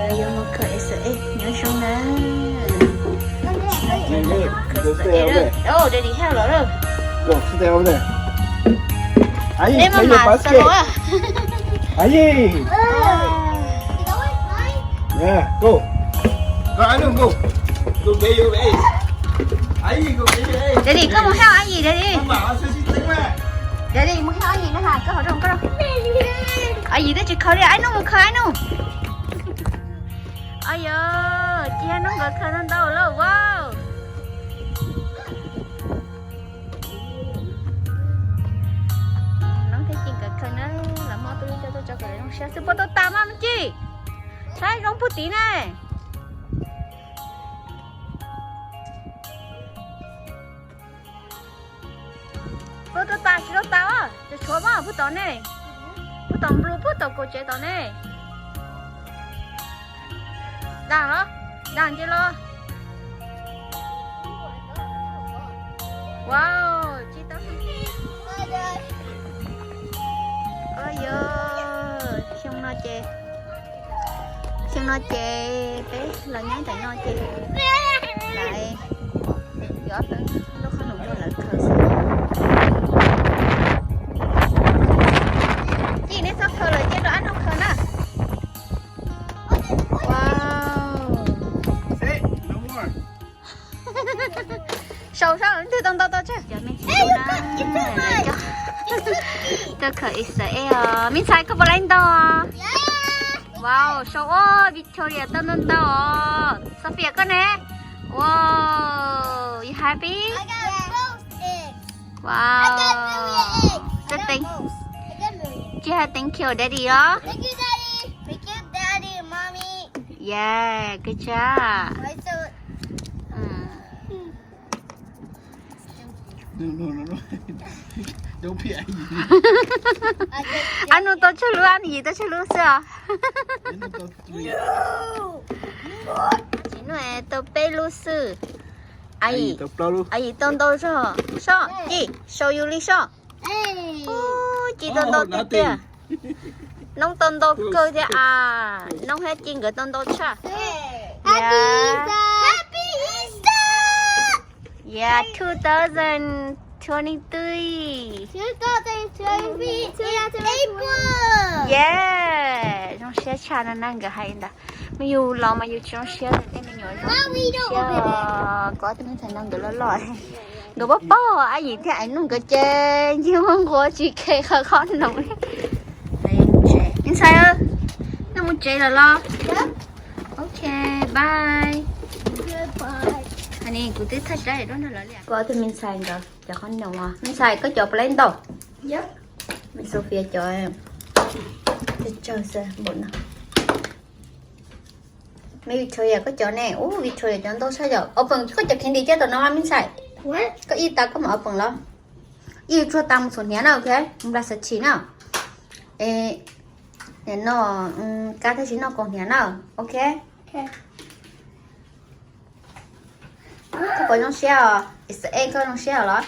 Lawv yuav mus khaws X A, nyob zoo na. Khaws X A lawm. Daddy help lawm. Neb maj mam xav los. Yeah, go. Go, Anu, go. Go get your ace. Daddy, koj mus help Ayi, Daddy. Daddy, mus help Ayi na ha, koj hauv rooj, koj rooj. Ayi twb tsis khaws li, Anu mus khaws, Anu. Ayo, tsis yog Noob nkawd khaws ntau ntau lauj, wow. Noob thiab Ci nkawd khaws na, los muab tus lub coj tuaj tso kom zoo siab xwb, puas tau tas mas me Ci. Saib zoo puag tid ne. Puag tau tas tsis tau tas os, tshuav mas puag tom ne. Puag tom nplu puag tom kaum tsev tom ne. Daag los, daag nce los. Wow, tsis tau. Ua yog xyoo no ces, xyoo no ces peb los nyob ntawm no ces lawv yuav ob tug lub qhob noom rau lawv khaws xwb. Ci, neb txhob khaws lawm, cia rau Ab Noog khaws na. Wow. Sau sab leej twg tau ntau tau tsawg. Cov me ntxhais na, tuaj khaws X A os. Me ntxhais koj puas laib ntau? Wow, sau ua Victoria tau ntau ntau os. Sophia koj ne? Wow, you happy? Wow. Tsis hais thank you daddy os. Yeah, good job. Ab Noog tau tsawg lub, Ab Noog Yim tau tsawg lub xwb os? Tsis, Noog tau peb lub xwb. Ab Yim tau ntau zog. Sob, Ci, sau yus li sob. Ci tau ntau tiag tiag. Noob tau ntau kawg thiab as. Noob thiab Ci nkawd tau ntau tshaj. Yeah, two thousand twenty-three. Yeah, zoo siab tshaj no na, nkawd hais ntawd. Mas yus los mas yus tsis zoo siab, tej me nyuam zoo siab. Kuv ob tug me ntxhais no nkawd loj loj, nkawd paub paub Ab Yim thiab Ab Noog nkawd ces ncig muag nquas tsis kheev qhov qhob noom li. Me ntxhais, nej mus tsev lawm los? Ok, bye. Kuv twb thaj sab rau nrog lawv li. Kuv ob tug me ntxhais nkawd cov qhob noom, me ntxhais koj cov puas laib ntau? Me Sofia cov tsawg tsawg xwb npaum no. Me Victoria koj cov ne, ub Victoria cov ntau tshaj yom. Open koj cov candy coj tom no me ntxhais. Koj ib tas koj mam open los. Ib tsuag tas mus txhuam hniav na, ok. Mus nplas xav tshis na. Es nim no kab tab sis noj kaus hniav na, ok. Koj puas zoo siab os? Is e koj zoo siab os los?